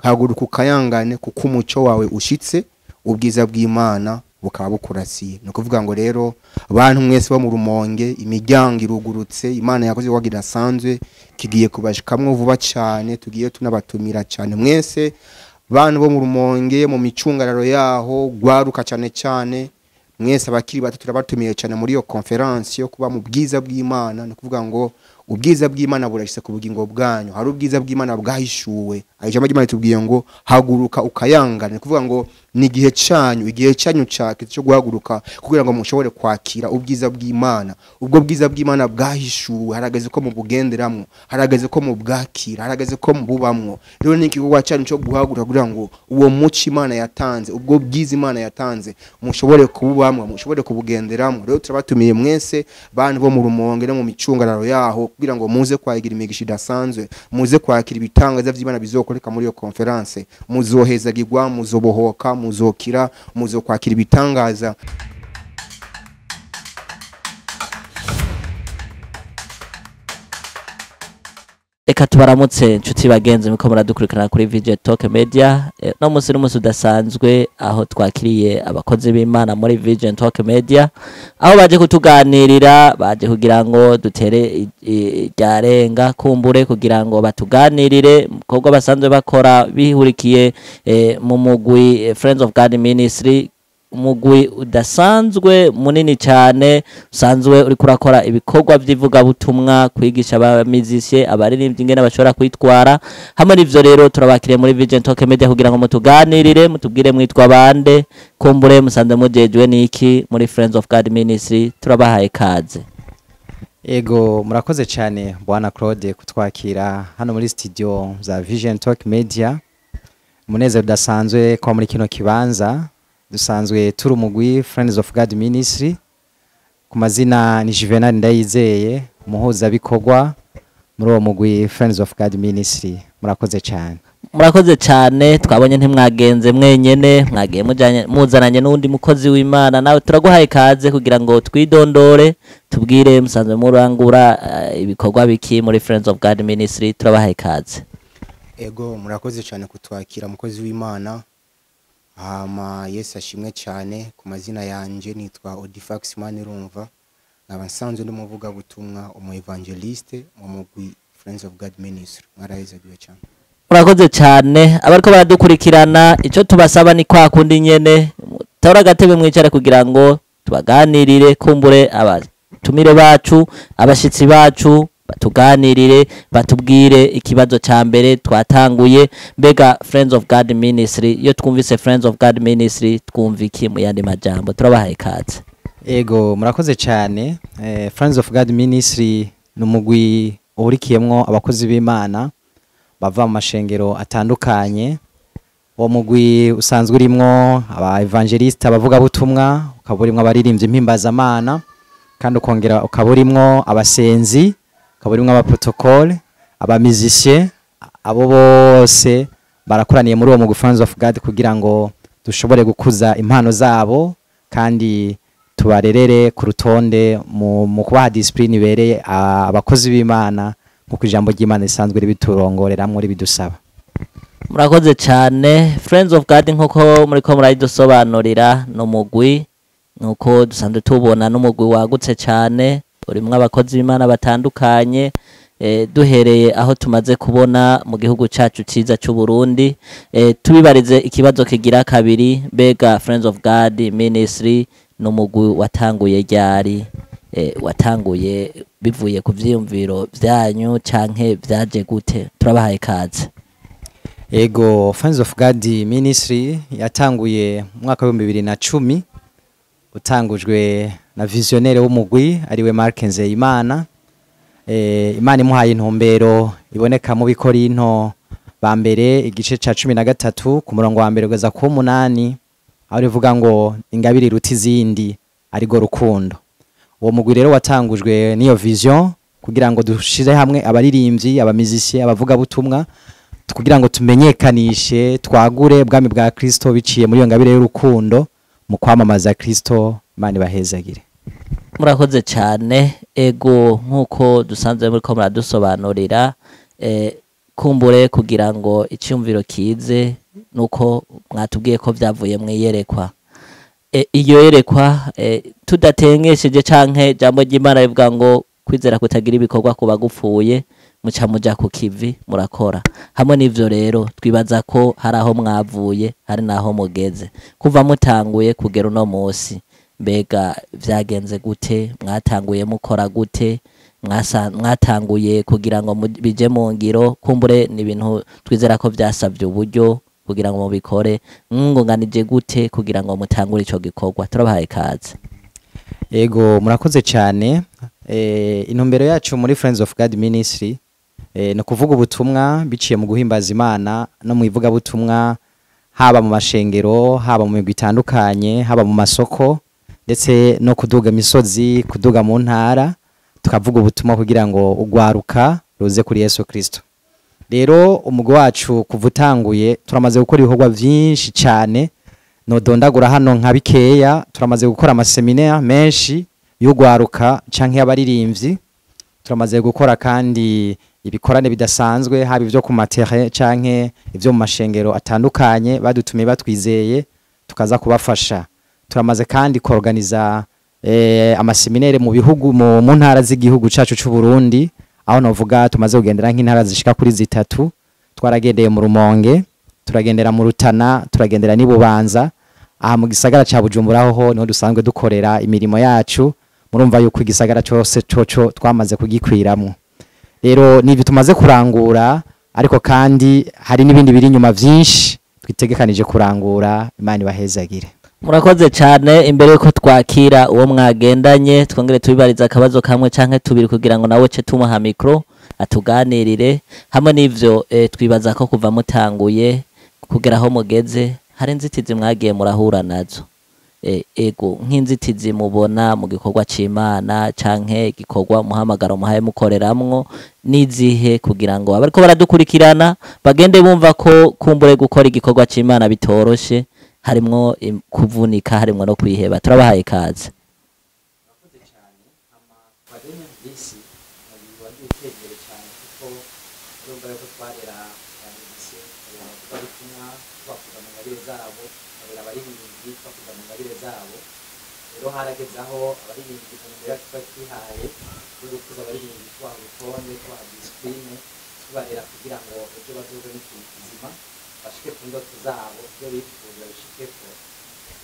Haguruka ukayangane, kuko umuco wawe ushitse, ubwiza bw'Imana bukaba bukurasiye. Ni ukuvuga ngo rero bantu mwese bo mu Rumonge, imiryango irugurutse, Imana yakoze igikorwa kidasanzwe, kigiye kubashikamwo vuba cyane, tugiye tunabatumira cyane mwese bantu bo mu Rumonge, mu micungararo yaho, gwaruka cyane cyane mwese abakiri bato, turabatumiye cyane muri iyo conference yo kuba mu bwiza bw'Imana. Ni ukuvuga ngo ubwiza bw'Imana burashitse ku bugingo bwanyu. Hari ubwiza bw'Imana bwahishuwe. Ijambo ry'Imana ritubwiye ngo haguruka ukayangana. Ni ukuvuga ngo ni igihe cyanyu, igihe cyanyu cake cyo guhaguruka kugira ngo mushobore kwakira ubwiza bw'Imana. Ubwo bwiza bw'Imana bwahishuwe, harageze ko mubugenderamwo, harageze ko mubwakira, harageze ko mububamwo. Rero ni igikorwa cyanyu cyo guhaguruka kugira ngo uwo muco Imana yatanze, ubwo bwiza Imana yatanze, mushobore kububamwo, mushobore kubugenderamwo. Rero turabatumiye mwese bantu bo mu Rumonge no mu micungararo yaho, kugira ngo muze kwagira imigisha idasanzwe, muze kwakira ibitangaza vy'Imana bizokoreka muri iyo conference. Muzohezagirwa, muzobohoka, muzokira, muzokwakira ibitangaza. Reka tubaramutse nshuti bagenzi muko muradukurikirana kuri Vision Talk Media. No munsi n'umunsi udasanzwe aho twakiriye abakozi b'Imana muri Vision Talk Media, aho baje kutuganirira, baje kugira ngo dutere iryarenga kumbure, kugira ngo batuganirire ibikorwa basanzwe bakora bihurikiye mu mugwi Friends of God Ministry, umugwi udasanzwe munini cyane usanzwe uri kurakora ibikorwa by'ivugabutumwa, kwigisha abamizisye, abaririmbyi ingene bashobora kwitwara. Hamwe n'ivyo rero turabakiriye muri Vision Talk Media kugira ngo mutuganirire, mutubwire mwitwa bande, kumbure musanze mujejwe niki muri Friends of God Ministry. Turabahaye kaze. Ego, murakoze cyane Bwana Claude kutwakira hano muri studio za Vision Talk Media. Umunezero udasanzwe kwa muri kino kibanza. Dusanzwe turi umugwi Friends of God Ministry. Ku mazina ni Juvenal Ndayizeye, umuhuzabikorwa muri uwo mugwi Friends of God Ministry. Murakoze cyane. Murakoze cyane. Twabonye ntimwagenze mwenyene, mwagiye muzananye n'undi mukozi w'Imana. Nawe turaguhaye kaze kugira ngo twidondore, tubwire musanzwe murangura ibikorwa biki muri Friends of God Ministry. Turabahaye kaze. Ego, murakoze cyane kutwakira mukozi w'Imana. Hama Yesu ashimwe cyane. Ku mazina yanje nitwa Odifax Manirumva, nkaba nsanzwe ndi umuvugabutumwa, umu evangeliste mu mugwi Friends of God Ministry. Mwarahezagiwe cyane. Murakoze cyane. Abariko baradukurikirana, ico tubasaba ni kwa kundi nyene, tora agatebe mwicare kugira ngo tubaganirire, kumbure abatumire bacu, abashitsi bacu batuganirire, batubwire ikibazo ca mbere twatanguye. Mbega Friends of God Ministry, iyo twumvise Friends of God Ministry twumva iki mu yandi majambo? Turabahaye kaze. Ego, murakoze cyane. Friends of God Ministry ni umugwi uhurikiyemwo abakozi b'Imana bava mu mashengero atandukanye. Uwo mugwi usanzwe urimwo aba evangeliste, abavugabutumwa, ukaba urimwo abaririmbyi mpimbazamana, kandi ukongera ukaba urimwo abasenzi, ukaba urimwo abaprotocole, abamizisye. Abo bose barakoraniye muri uwo mugwi Friends of God kugira ngo dushobore gukuza impano zabo kandi tubarerere ku rutonde mu kubaha discipline ibereye abakozi b'Imana, nkuko ijambo ry'Imana risanzwe ribiturongoreramwo ribidusaba. Murakoze cyane. Friends of God nkuko muriko murayidusobanurira no mugwi, nkuko dusanzwe tubona n'umugwi wagutse cyane urimwo abakozi b'Imana batandukanye. Duhereye aho tumaze kubona mu gihugu cacu ciza c'u Burundi, tubibarize ikibazo kigira kabiri. Mbega Friends of God Ministry n'umugwi watanguye ryari? Watanguye bivuye ku vyiyumviro vyanyu canke vyaje gute? Turabahaye kaze. Ego, Friends of God Ministry yatanguye mu mwaka w'ibihumbi bibiri na cumi, utangujwe na visionnaire w'umugwi ariwe Mark Nzeyimana. Imana imuhaye intumbero iboneka mu Bikorinto ba mbere igice ca 13 ku murongo wa mbere kugeza ku 8, aho rivuga ngo ingabire iruta izindi arigo rukundo. Uwo mugwi rero watangujwe n'iyo vision kugira ngo dushire hamwe abaririmbyi, abamizisye, abavugabutumwa, kugira ngo tumenyekanishe, twagure ubwami bwa Kristo biciye muri iyo ngabire y'urukundo mu kwamamaza Kristo. Imana ibahezagire. Murakoze cyane. Ego, nkuko dusanzwe muriko muradusobanurira, Kumbure kugira ngo icyumviro kize nuko mwatubwiye ko vyavuye mwiyerekwa. Iyo yerekwa, tudatengesheje canke jambo ry'Imana rivuga ngo kwizera kutagira ibikorwa kuba gupfuye, muca muja ku kivi murakora. Hamwe n'ivyo rero twibaza ko hari aho mwavuye, hari n'aho mugeze kuva mutanguye kugera uno munsi. Mbega vyagenze gute? Mwatanguye mukora gute? Mwatanguye kugira ngo bije mu ngiro? Kumbure ni ibintu twizera ko vyasavye uburyo kugira ngo mubikore. Mwungunganije gute kugira ngo mutangure ico gikorwa? Turabahaye ikaze. Ego, murakoze cyane. Intumbero yacu muri Friends of God Ministry ni ukuvuga ubutumwa biciye mu guhimbaza Imana no mu ivugabutumwa, haba mu mashengero, haba mu migwi itandukanye, haba mu masoko, ndetse no kuduga imisozi, kuduga mu ntara, tukavuga ubutumwa kugira ngo ugwaruka ruze kuri Yesu Kristo. Rero umugwi wacu kuva utanguye turamaze gukora ibikorwa byinshi cyane, nodondagura hano nka bikeya. Turamaze gukora amaseminaire menshi y'ugwaruka canke y'abaririmbyi. Turamaze gukora kandi ibikorane bidasanzwe, haba ivyo ku materrain canke ivyo mu mashengero atandukanye, badutumiye batwizeye tukaza kubafasha. Turamaze kandi kuorganiza amaseminaire mu bihugu, mu ntara z'igihugu cacu c'u Burundi, aho novuga tumaze kugendera nk'intara zishika kuri zitatu. Twaragendeye mu Rumonge, turagendera mu Rutana, turagendera n'i Bubanza. Aha mu gisagara ca Bujumbura hoho niho dusanzwe dukorera imirimo yacu. Murumva yuko igisagara cose coco twamaze kugikwiramwo. Rero nivyo tumaze kurangura, ariko kandi hari n'ibindi biri inyuma vyinshi twitegekanije kurangura. Imana ibahezagire. Murakoze cyane. Imbere yuko twakira uwo mwagendanye, twongere tubibariza akabazo kamwe canke tubiri kugira ngo nawe ce tumuha micro atuganirire. Hamwe n'ivyo, twibaza ko kuva mutanguye kugera aho mugeze hari inzitizi mwagiye murahura nazo. Ego, nk'inzitizi mubona mu gikorwa c'Imana canke igikorwa muhamagaro muhaye mukoreramwo nizihe, kugira ngo abariko baradukurikirana bagende bumva ko kumbure gukora igikorwa c'Imana bitoroshe, harimwo kuvunika, harimwo no kwiheba. Turabahaye ikaze. Murakoze cyane. Ama wadenya bisi umubiri wagiye utera imbere cyane, kuko urumva yuko twarera abamilise, abavugabutumwa, tubakuza mu ngabire zabo, barera abaririmbyi, tubakuza mu ngabire zabo. Rero harageze aho abaririmbyi, mu ntumbero yacu twari twihaye yo gukuza abaririmbyi, tubaha urutonde, tubaha discipline, tubarera kugira ngo ejo bazobe n'ikintu kizima, bashike ku ndoto zabo, ibyo bifuza bishikeko.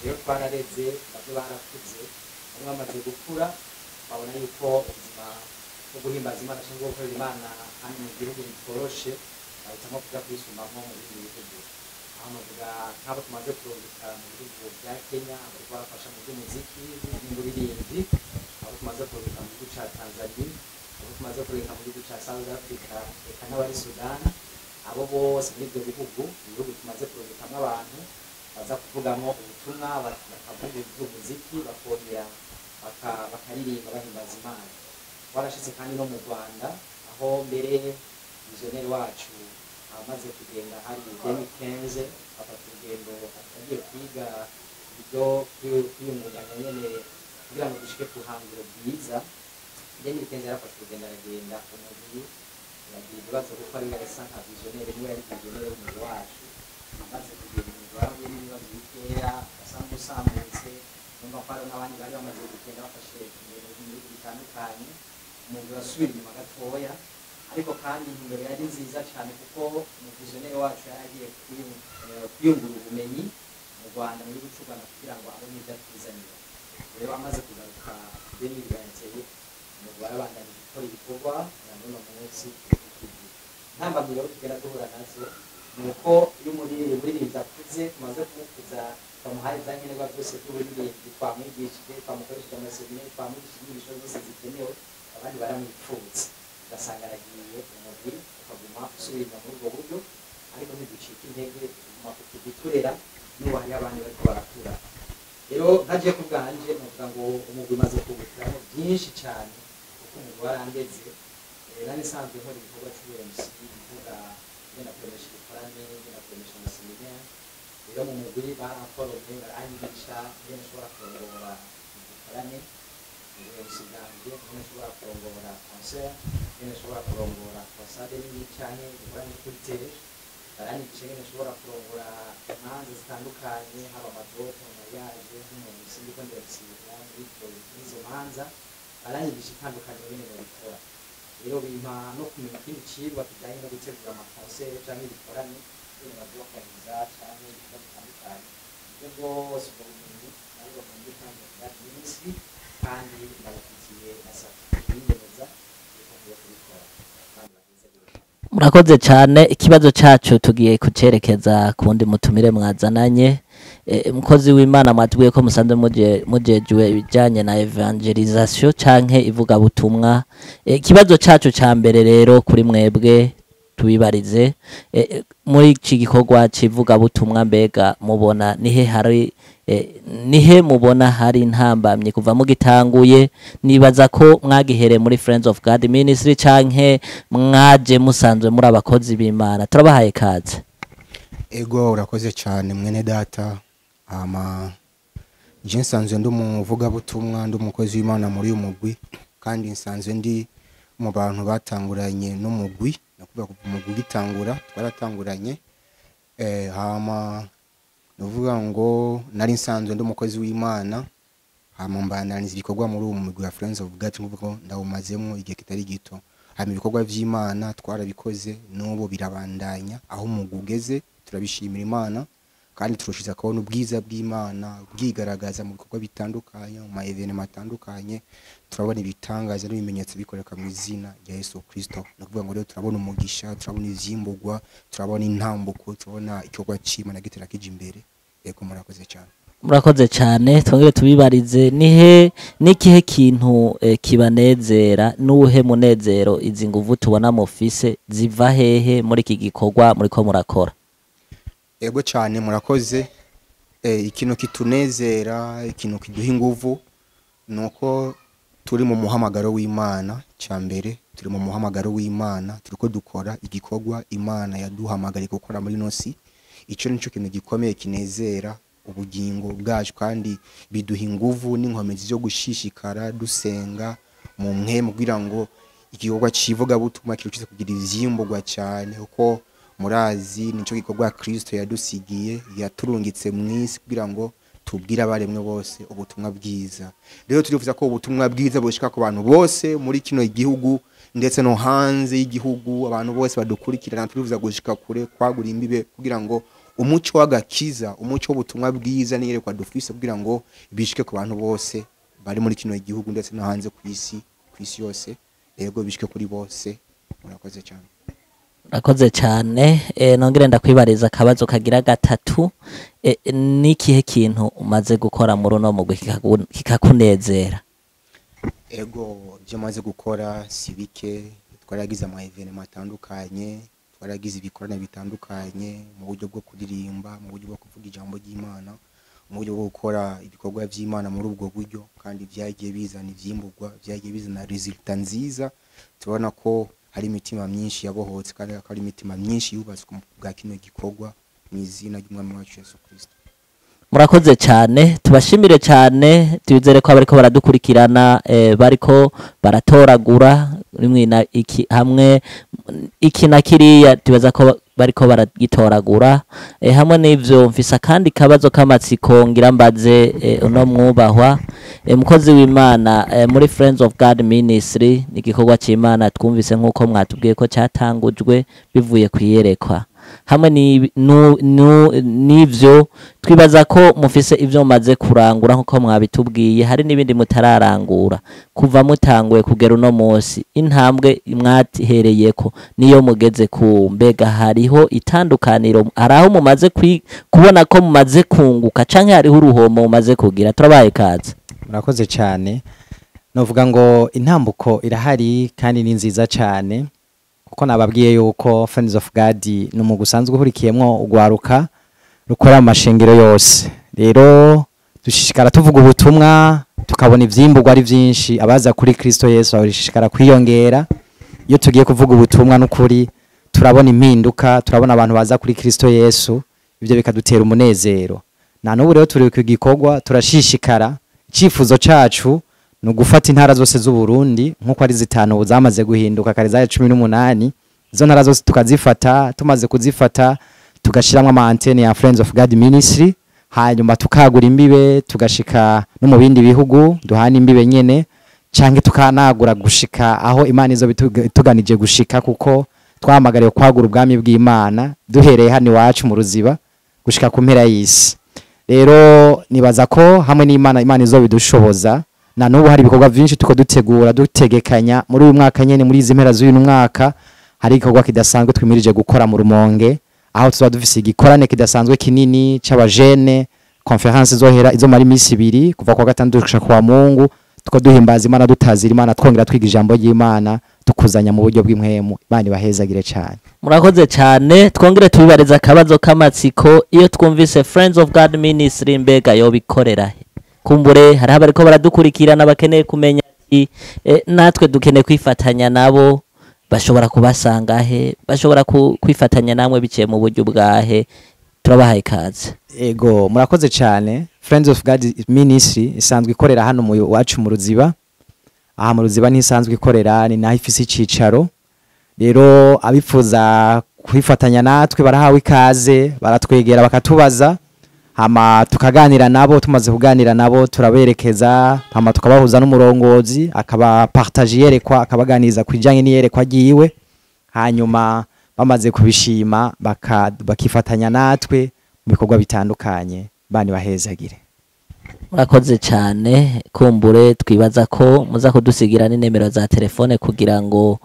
Rero twarareze nabyo, barakuze bamwe. Bamaze gukura babona yuko ubuzima bwo guhimbaza Imana cyangwa gukorera Imana hano mu gihugu bitoroshe, bahitamo kuja kwisumamo mu bindi bihugu, aho navuga nk'abo tumaze kurungika mu bihugu bya Kenya, bariko barafasha mu by'umuziki n'umuririmbyi, abo tumaze kurungika mu gihugu ca Tanzania, abo tumaze kurungika mu gihugu ca South Africa, eka n'abari Sudan. Abo bose muri ibyo bihugu, ibihugu tumaze kurungikamwo abantu baza kuvugamo ubutumwa, bakavuga iby'umuziki, bakongera bakaririmba bahimbaza Imana. Twarashize kandi no mu Rwanda, aho mbere visionnaire wacu amaze kugenda hari 2015, afata urugendo agiye kwiga ibyo kwiyungunganya nyene kugira ngo dushike ku hangiro bwiza. 2015 yarafashe urugendo aragenda, umubiri yagira ibibazo kuko ari yasa nka visionnaire, niwe yari visionnaire w'umugwi wacu. Amaze kugenda, umugwi warahuye n'ibibazo bikeya, asa nk'usambutse. Numva ko hari n'abandi bari bamaze kugenda bafashe ingendo mu bihugu bitandukanye, umugwi urasubira inyuma gatoya. Ariko kandi intumbero yari nziza cyane, kuko umuvisionnaire wacu yari agiye kwiyungura ubumenyi mu Rwanda, mu gihugu cy'u Rwanda, kugira ngo abone ibyo atuzanira. Rero amaze kugaruka 2021, umugwi warabandanije gukora ibikorwa na n'uno munsi. Intambamyi rero tugenda duhura nazo ni uko iyo umuririmbyi akuze, tumaze kumukuza, twamuhaye ibyankenerwa byose by'uburirimbyi, twamwigishije, twamukoresheje amaseminaire, twamwigishije inyigisho zose zikenewe, abandi baramwipfutse, ugasanga aragiye, umubiri ukaguma usubira inyuma muri ubwo buryo. Ariko ntiducika intege, tuguma kuturera n'ubu hariho abandi bariko barakura. Rero ntagiye ku bwanje, novuga ngo umugwi umaze kungukiramo byinshi cyane, kuko umugwi warandeze. Nari nsanzwe nkora igikorwa c'ubu MC, mvuga, ngenda kuremesha ibikorane, ngenda kuremesha amaseminaire. Rero mu mugwi baramforomye, baranyigisha ingene nshobora kurongora igikorane mu bu MC bwanje, ingene nshobora kurongora concert. Ingene nshobora kurongora croisade nini canke igikorane kuri télé, baranyigisha ingene nshobora kurongora imanza zitandukanye, haba ama dots, mariage, nk'umuntu sindiko ndabisiga muri izo manza, baranyigisha itandukaniro ingene babikora. Rero bimpa no kumenya ikindi cigwa kijanye no gutegura ama concert canke ibikorane, ingene bavyorganiza canke ibikorwa bitandukanye. Ivyo byose, ubwo bumenyi naburonka muri Friends of God Ministry, kandi ndabufitiye na certificat ibinyemeza yuko mvuye kubikora kandi bagize. Murakoze cyane. Ikibazo cyacu tugiye kucerekeza ku wundi mutumire mwazananye. Umukozi w'Imana, mwatubwiye ko musanzwe mujejwe ibijyanye na évangélisation canke ivugabutumwa. Ikibazo cyacu ca mbere rero kuri mwebwe tubibarize, muri iki gikorwa c'ivugabutumwa, mbega mubona nihe hari nihe mubona hari intambamye kuva mugitanguye? Nibaza ko mwagihereye muri Friends of God Ministry canke mwaje musanzwe muri abakozi b'Imana. Turabahaye kaze. Ego, urakoze cyane mwene data. Ama je nsanzwe ndi umuvugabutumwa, ndi umukozi w'Imana muri uyu mugwi, kandi nsanzwe ndi mu bantu batanguranye n'umugwi, nakuvuga kuva umugwi ugitangura twaratanguranye. Hama nuvuga ngo nari nsanzwe ndi umukozi w'Imana, hama mbananiza ibikorwa muri uwo mugwi wa Friends of God, nkuvuga ko ndawumazemo igihe kitari gito. Hama ibikorwa vy'Imana twarabikoze, n'ubu birabandanya. Aho umugwi ugeze turabishimira Imana, kandi turushiza kubona ubwiza bw'Imana bwigaragaza mu bikorwa bitandukanye, mu ma événements atandukanye. Turabona ibitangaza n'ibimenyetso bikoreka mu izina rya Yesu Kristo. Ni ukuvuga ngo rero turabona umugisha, turabona ivyimburwa, turabona intambuko, turabona igikorwa c'Imana gitera kija imbere. Yego, murakoze cyane. Murakoze cyane. Twongere tubibarize, nihe n'ikihe kintu kibanezera, n'uwuhe munezero, izi nguvu tubona mufise ziva hehe muri iki gikorwa muriko murakora? Ego cyane, murakoze. Ikintu kitunezera, ikintu kiduha inguvu, nuko turi mu muhamagaro w'Imana. Cya mbere, turi mu muhamagaro w'Imana, turiko dukora igikorwa Imana yaduhamagariye gukora muri nosi. Ico nico kintu gikomeye kinezera ubugingo bwacu, kandi biduha inguvu n'inkomezi zo gushishikara dusenga mu mpwemu kugira ngo igikorwa c'ivugabutumwa kirushize kugira ivyimburwa cyane, kuko murazi nico gikorwa Kristo yadusigiye, yaturungitse mw'isi kugira ngo tubwire abaremwe bose ubutumwa bwiza. Rero turifuza ko ubutumwa bwiza bushika ku bantu bose muri kino gihugu ndetse no hanze y'igihugu, abantu bose badukurikirana. Turifuza gushika kure, kwagura imbibe, kugira ngo umuco w'agakiza, umuco w'ubutumwa bwiza n'iyerekwa dufise, kugira ngo bishike ku bantu bose bari muri kino gihugu ndetse no hanze ku isi yose. Yego, bishike kuri bose. Murakoze cyane. Urakoze cyane. Nongere ndakwibariza akabazo kagira gatatu. N'ikihe kintu umaze gukora muri uno mugwi kikakunezera? Ego, ibyo maze gukora si bike. Twaragize ama événements atandukanye, twaragize ibikorane bitandukanye mu buryo bwo kuririmba, mu buryo bwo kuvuga ijambo ry'Imana, mu buryo bwo gukora ibikorwa by'Imana muri ubwo buryo, kandi byagiye bizana ivyimburwa, byagiye bizana résultat nziza. Tubona ko hari imitima myinshi yabohotse, kandi ko hari imitima myinshi yubatswe mu bwa kino gikorwa mu izina ry'Umwami wacu Yesu Kristo. Murakoze cyane, tubashimire cyane. Twizere ko abariko baradukurikirana bariko baratoragura rimwe na iki hamwe iki na kiriya, tubaza ko bariko baragitoragura. Hamwe n'ivyo, mfise akandi kabazo k'amatsiko ngira mbaze uno mwubahwa mukozi w'Imana muri Friends of God Ministry. Ni igikorwa c'Imana twumvise nk'uko mwatubwiye ko cyatangujwe bivuye kwiyerekwa. Hamwe n'ivyo, twibaza ko mufise ivyo mumaze kurangura nk'uko mwabitubwiye, hari n'ibindi mutararangura. Kuva mutanguye kugera uno munsi, intambwe mwahereyeko niyo mugeze ku, mbega hariho itandukaniro? Hari aho mumaze kubona ko mumaze kunguka, canke hariho uruhomo mumaze kugira? Turabaye kaze. Murakoze cyane. Novuga ngo intambuko irahari kandi ni nziza cyane, kuko nababwiye yuko Friends of God ni umugwi usanzwe uhurikiyemwo ugwaruka rukora mu mashengero yose. Rero dushishikara tuvuga ubutumwa, tukabona ivyimburwa ari vyinshi, abaza kuri Kristo Yesu barishishikara kwiyongera. Iyo tugiye kuvuga ubutumwa, n'ukuri turabona impinduka, turabona abantu baza kuri Kristo Yesu, ibyo bikadutera umunezero. Na n'ubu rero turi ku gikorwa, turashishikara. Icyifuzo cacu Ni ugufata intara zose z'u Burundi nk'uko ari zitanu ubu zamaze guhinduka, kare zari 18. Izo ntara zose tukazifata, tumaze kuzifata tugashiramwo ama antenne ya Friends of God Ministry, hanyuma tukagura imbibe tugashika no mu bindi bihugu duhana imbibe nyene, canke tukanagura gushika aho Imana izo ituganije gushika, kuko twahamagariwe kwagura ubwami bw'Imana duhereye hano iwacu mu Ruziba gushika ku mpera y'isi. Rero nibaza ko hamwe n'Imana, Imana izo bidushoboza. Na n'ubu hari ibikorwa byinshi tuko dutegura, dutegekanya muri uyu mwaka nyene, muri izi mpera z'uyu mwaka hari igikorwa kidasanzwe twimirije gukora mu Rumonge, aho tuzoba dufise igikorane kidasanzwe kinini c'abajene, conference izohera izomara iminsi 2 kuva kuwa gatandatu gushika kuwa Mungu, tuko duhimbaza Imana, dutazira Imana, twongera twiga ijambo ry'Imana, tukuzanya mu buryo bw'impwemu. Imana ibahezagire cyane. Murakoze cyane. Twongere tubibariza akabazo k'amatsiko: iyo twumvise Friends of God Ministry, mbega yobikorera he? Kumbure hariho abariko baradukurikirana bakeneye kumenya ati natwe dukeneye kwifatanya nabo, bashobora kubasanga he? Bashobora kwifatanya namwe biciye mu buryo bwahe? Turabahaye ikaze. Ego, murakoze cyane. Friends of God Ministry isanzwe ikorera hano mu iwacu mu Ruziba. Aha mu Ruziba ntisanzwe ikorera, ni naho ifise icicaro. Rero abifuza kwifatanya natwe barahawe ikaze, baratwegera bakatubaza, hama tukaganira nabo. Tumaze kuganira nabo turaberekeza, hama tukabahuza n'umurongozi, akaba partage iyerekwa, akabaganiriza ku bijanye n'iyerekwa ryiwe, hanyuma bamaze kubishima bakifatanya natwe mu bikorwa bitandukanye. Bani bahezagire. Murakoze cyane. Kumbure twibaza ko muza kudusigira n'inemero za telefone kugira ngo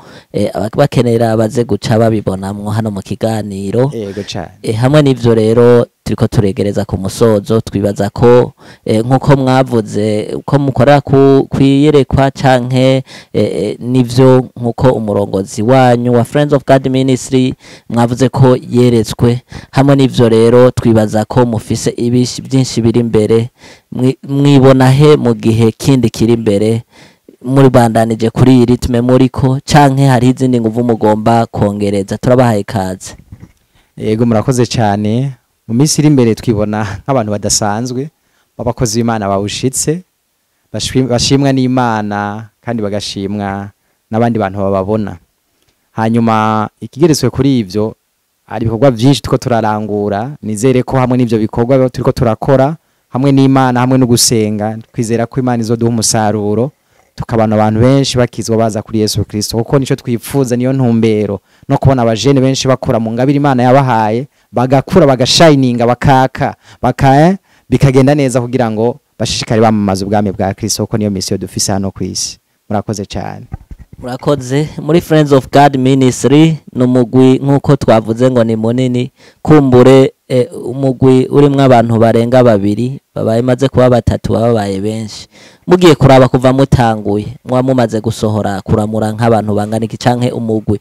abakenera baze guca babibonamwo hano mu kiganiro. Yego cyane. Hamwe n'ivyo rero turiko turegereza ku musozo. Twibaza ko nk'uko mwavuze ko mukorera kwiyerekwa canke nivyo, nk'uko umurongozi wanyu wa Friends of God Ministry mwavuze ko yeretswe. Hamwe n'ivyo rero twibaza ko mufise ibishi byinshi biri imbere. Mwibona he mu gihe kindi kiri imbere? Muri bandanije kuri iyi rythme muriko, canke hari izindi nguvu mugomba kongereza? Turabahaye ikaze. Yego, murakoze cyane. Mu minsi iri imbere twibona nk'abantu badasanzwe b'abakozi b'Imana bawushitse, bashimwa n'Imana kandi bagashimwa n'abandi bantu bababona. Hanyuma ikigeretswe kuri ivyo, hari ibikorwa byinshi tuko turarangura. Nizere ko hamwe n'ivyo bikorwa turiko turakora hamwe n'Imana, hamwe no gusenga, twizera ko Imana izoduha umusaruro, tukabana abantu benshi bakizwa baza kuri Yesu Kristo, kuko nico twifuza, niyo ntumbero, no kubona abajene benshi bakura mu ngabire Imana yabahaye, bagakura, bagashininga, bakaka, bikagenda neza, kugira ngo bashishikare bamamaza ubwami bwa Kristo, kuko niyo mission dufise hano ku isi. Murakoze cyane. Murakoze. Muri Friends of God Ministry ni umugwi, nk'uko twavuze ngo ni munini. Kumbure umugwi urimwo abantu barenga babiri, babaye maze kuba batatu, babaye benshi. Mugiye kuraba kuva mutanguye, mwa mumaze gusohora kuramura nk'abantu bangana iki, canke umugwi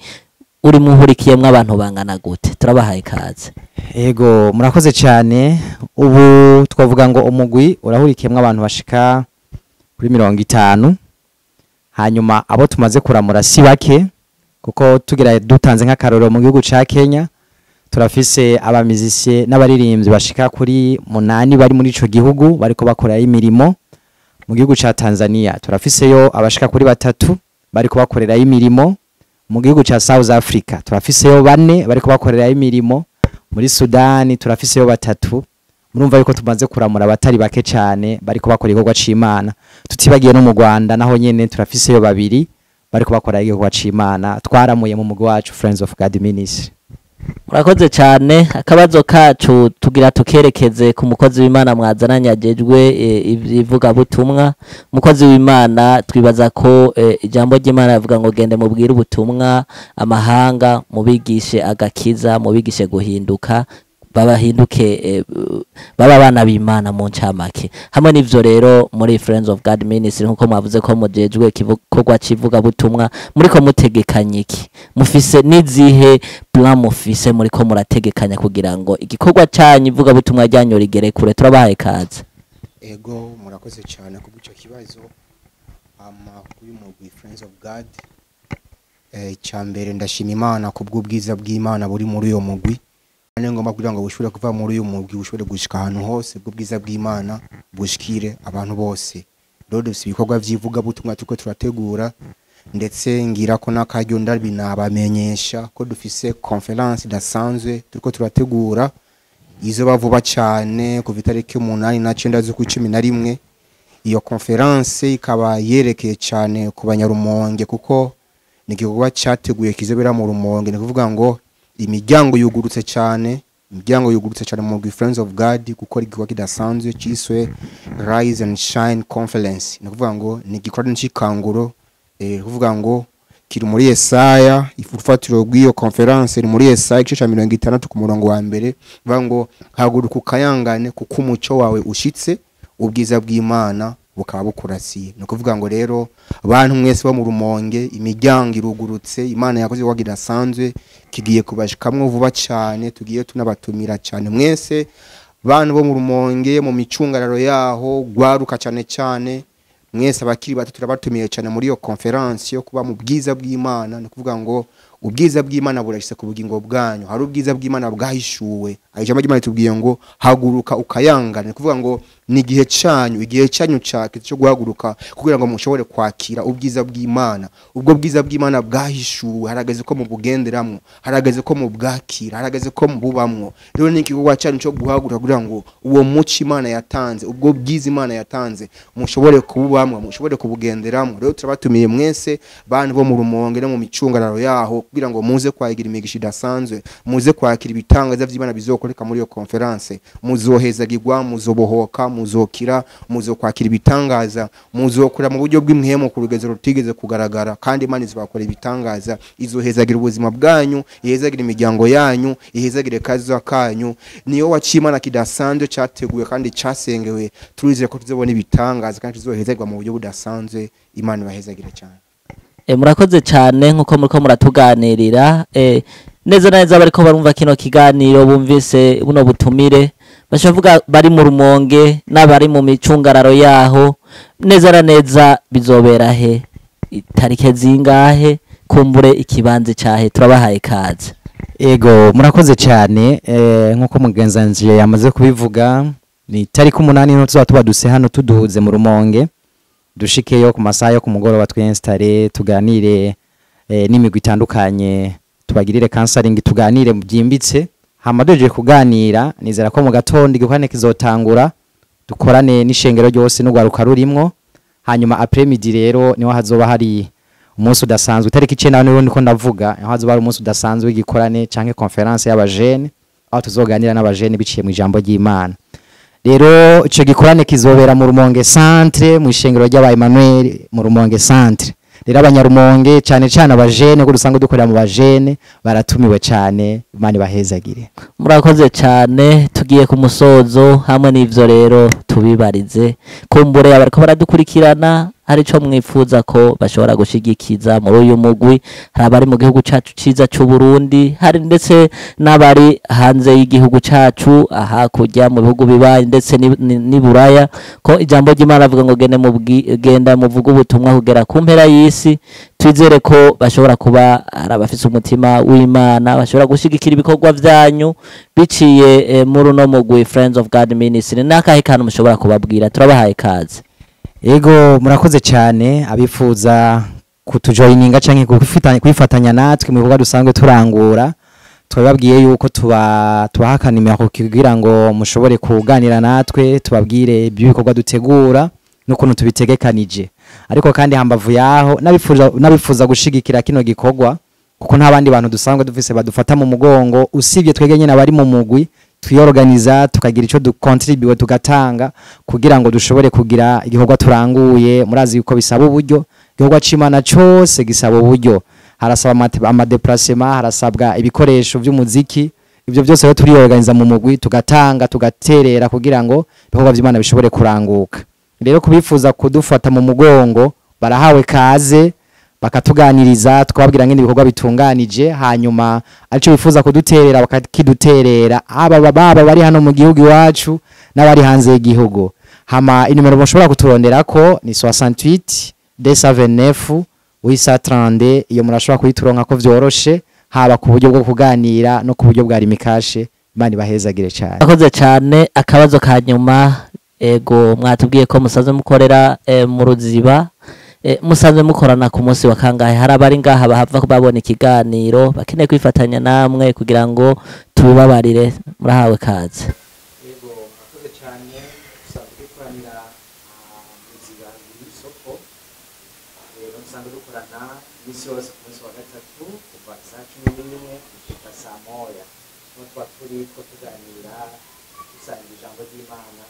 uri muhurikiyemwo abantu bangana gute? Turabahaye ikaze. Ego, murakoze cyane. Ubu twavuga ngo umugwi urahurikiyemwo abantu bashika kuri 50. Hanyuma abo tumaze kuramura si bake, kuko tugira dutanze nk'akarorero, mu gihugu ca Kenya turafise abamizisiye n'abaririmbyi bashika kuri 8 bari muri ico gihugu bariko bakora imirimo. Mu gihugu ca Tanzania turafiseyo abashika kuri 3 bariko bakorera imirimo. Mu gihugu ca South Africa turafiseyo 4 bariko bakorera imirimo. Muri Sudani turafiseyo 3. Murumva yuko tumaze kuramura abatari bake cyane bariko bakora igikorwa c'Imana. Tutibagiye no mu Rwanda, naho nyene turafiseyo 2 bariko bakora igikorwa c'Imana twaramuye mu mugwi wacu Friends of God Ministry. Murakoze cyane. Akabazo kacu tugira tukerekeze ku mukozi w'Imana mwazananye ajejwe ivugabutumwa. Umukozi w'Imana, twibaza ko ijambo ry'Imana rivuga ngo gende mubwire ubutumwa amahanga, mubigishe agakiza, mubigishe guhinduka, babahinduke baba abana b'Imana mu ncamake. Hamwe n'ivyo rero, muri Friends of God Ministry, nkuko mwavuze ko mujejwe igikorwa c'ivugabutumwa, muriko mutegekanya iki? Mufise n'izihe plan mufise muriko murategekanya kugira ngo igikorwa canyu ivugabutumwa ryanyu rigere kure? Turabahaye ikaze. Ego, murakoze cyane ku bw'icyo kibazo. Amakuru y'umugwi Friends of God, icyambere ndashima Imana ku bw'ubwiza bw'Imana buri muri uyo mugwi. Ni ngomba kugira ngo bushobore kuva muri uyu mugwi bushobore gushika ahantu hose, bw'ubwiza bw'Imana bushikire abantu bose. Rero dufise ibikorwa vy'ivugabutumwa turiko turategura, ndetse ngira ko n'akaryo ndabinabamenyesha ko dufise conference idasanzwe turiko turategura, izoba vuba cyane kuva itariki 8 na 9 z'ukwa 11. Iyo conference ikaba yerekeye cyane ku Banyarumonge, kuko ni igikorwa cyateguye kizobera mu Rumonge. Ni kuvuga ngo imiryango yugurutse cyane, imiryango yugurutse cyane mu Friends of God gukora igikorwa kidasanzwe cyiswe Rise and Shine Conference. Ni kuvuga ngo ni igikorwa cy'ikanguro, kuvuga ngo kiri muri Yesaya. Urufatiro rw'iyo conference ni muri Yesaya igice cya 60 ku murongo wa mbere, bivuga ngo haguruka ukayangane kuko umuco wawe ushitse, ubwiza bw'Imana bukaba bukurasiye. Ni ukuvuga ngo rero bantu mwese bo mu Rumonge, imiryango irugurutse, Imana yakoze igikorwa kidasanzwe kigiye kubashikamwo vuba cyane. Tugiye tunabatumira cyane mwese bantu bo mu Rumonge, mu micungararo yaho, gwaruka cyane cyane mwese abakiri bato, turabatumiye cyane muri iyo conference yo kuba mu bwiza bw'Imana. Ni ukuvuga ngo ubwiza bw'Imana burashitse ku bugingo bwanyu, hari ubwiza bw'Imana bwahishuwe. Ijambo ry'Imana ritubwiye ngo haguruka ukayangana. Ni ukuvuga ngo ni igihe cyanyu, igihe cyanyu cake cyo guhaguruka kugira ngo mushobore kwakira ubwiza bw'Imana. Ubwo bwiza bw'Imana bwahishuwe, harageze ko mubugenderamwo, harageze ko mubwakira, harageze ko mububamwo. Rero ni igikorwa cyanyu cyo guhaguruka kugira ngo uwo muco Imana yatanze, ubwo bwiza Imana yatanze, mushobore kububamwo, mushobore kubugenderamwo. Rero turabatumiye mwese bantu bo mu Rumonge no mu micungararo yaho, kugira ngo muze kwagira imigisha idasanzwe, muze kwakira ibitangaza by'Imana bizokoreka muri iyo conference. Muzohezagirwa, muzobohoka, muzokira, muzokwakira ibitangaza, muzokura mu buryo bw'imhemo ku rugezo rutigeze kugaragara, kandi Imana izabakora ibitangaza, izohezagira ubuzima bwanyu, ihezagira imiryango yanyu, ihezagire kazi kanyu. Niyo wacimana kidasanzwe cyateguwe kandi cyasengewe, turizeye ko tuzobona ibitangaza kandi tuzohezagirwa mu buryo budasanzwe. Imana ibahezagira cyane. Murakoze cyane nkuko muriko muratuganirira. Neza neza bariko barumva kino kiganiro, bumvise buno butumire, bashavuga bari mu Rumonge n'abari mu micungararo yaho, neza na neza bizobera he, itarike zingahe, kumbure ikibanze cyahe? Turabahaye kaze. Ego, murakoze cyane. Nkuko mugenzanzije yamaze kubivuga, ni tariki 8 niho tuzaba tubaduse hano tuduhuze mu Rumonge, dushikeyo ku masaha yo ku mugoroba, twinstare tuganire n'imigwi itandukanye, tubagirire counseling, tuganire byimbitse. Hama duhejeje kuganira, nizera ko mu gatondo igikorane kizotangura, dukorane n'ishengero ryose n'urwaruka rurimwo. Hanyuma après midi rero niho hazoba hari umunsi udasanzwe, itariki 9 niho niko ndavuga, niho hazoba hari umunsi udasanzwe w'igikorane canke conference y'abajene, aho tuzoganira n'abajene biciye mu ijambo ry'Imana. Rero ico gikorane kizobera mu Rumonge centre, mu ishengero ry'aba Emmanuel mu Rumonge centre. Rero abanyarumonge cyane cyane abajene, ko dusanzwe dukorera mu bajene, baratumiwe cyane. Imana ibahezagire. Murakoze cyane. Tugiye ku musozo hamwe n'ivyo rero tubibarize, kumbure abariko baradukurikirana hari ico mwifuza ko bashobora gushigikiza muri uyu mugwi. Hari abari mu gihugu cacu ciza c'u Burundi, hari ndetse n'abari hanze y'igihugu cacu, hakurya mu bihugu bibaye ndetse n'i Buraya, ko ijambo ry'Imana avuga ngo gende genda muvuge ubutumwa kugera ku mpera y'isi. Twizere ko bashobora kuba hari abafise umutima w'Imana bashobora gushigikira ibikorwa vyanyu biciye muri uno mugwi Friends of God Ministry. N'akahe kantu mushobora kubabwira? Turabahaye kaze. Ego, murakoze cyane. Abifuza kutujoininga canke kwifatanya natwe mu bikorwa dusanzwe turangura, twababwiye yuko tubaha nimero kugira ngo mushobore kuganira natwe, tubabwire ibikorwa dutegura n'ukuntu tubitegekanije. Ariko kandi hambavu yaho, n'abifuza gushigikira kino gikorwa, kuko nta bandi bantu dusanzwe dufise badufata mu mugongo usibye twege nyine abari mu mugwi, twiyorganiza tukagira ico ducontribute tugatanga kugira ngo dushobore kugira igikorwa turanguye. Murazi yuko bisaba uburyo, igikorwa c'Imana cose gisaba uburyo, harasaba amadeplacement, harasabwa ibikoresho by'umuziki. Ibyo byose rero turiyorganiza mu mugwi, tugatanga, tugaterera kugira ngo ibikorwa by'Imana bishobore kuranguka. Rero kubifuza kudufata mu mugongo barahawe kaze, bakatuganiriza, twabwira ngene ibikorwa bitunganije, hanyuma arico bifuza kuduterera bakakiduterera, aba baba bari hano mu gihugu iwacu n'abari hanze y'igihugu. Hama inimero mushobora kuturonderako ni 68 279 830. Iyo murashobora kuyituronka ko vyoroshe, haba ku buryo bwo kuganira no ku buryo bwa rimikashe. Imana ibahezagire cyane. Murakoze cyane. Akabazo ka nyuma Ego, mwatubwiye ko musanzwe mukorera mu Ruziba. Musanzwe mukorana ku munsi wa kangahe? Hari abari ngaha bahava babona ikiganiro bakeneye kwifatanya namwe kugira ngo tubibabarire, murahawe kaze. Yego, murakoze cyane. Dusanzwe dukoranira Ruziba y'isoko. Rero dusanzwe dukorana iminsi yose ku munsi wa gatatu kuva saa 11 gushika saa 1, niho tuba turi ko tuganira, dusangira ijambo ry'Imana.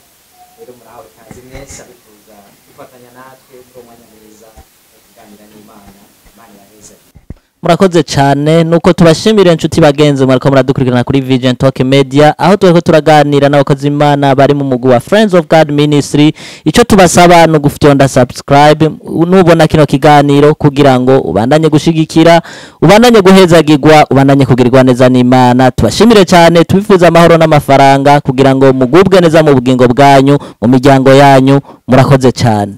Rero murahawe kaze mwese abifuza kwifatanya natwe muri uwo mwanya mwiza wo kuganira n'Imana. Imana iraheza. Murakoze cyane. Nuko tubashimire, inshuti bagenzi mwariko muradukurikirana kuri Vision Talk Media, aho turiko turaganira n'abakozi b'Imana bari mu mugwi wa Friends of God Ministry. Ico tubasaba ni ugufyonda subscribe nubona kino kiganiro, kugira ngo ubandanye gushigikira, ubandanye guhezagirwa, ubandanye kugirirwa neza n'Imana. Tubashimire cyane, tubifuza amahoro n'amafaranga kugira ngo mugubwe neza mu bugingo bwanyu, mu miryango yanyu. Murakoze cyane.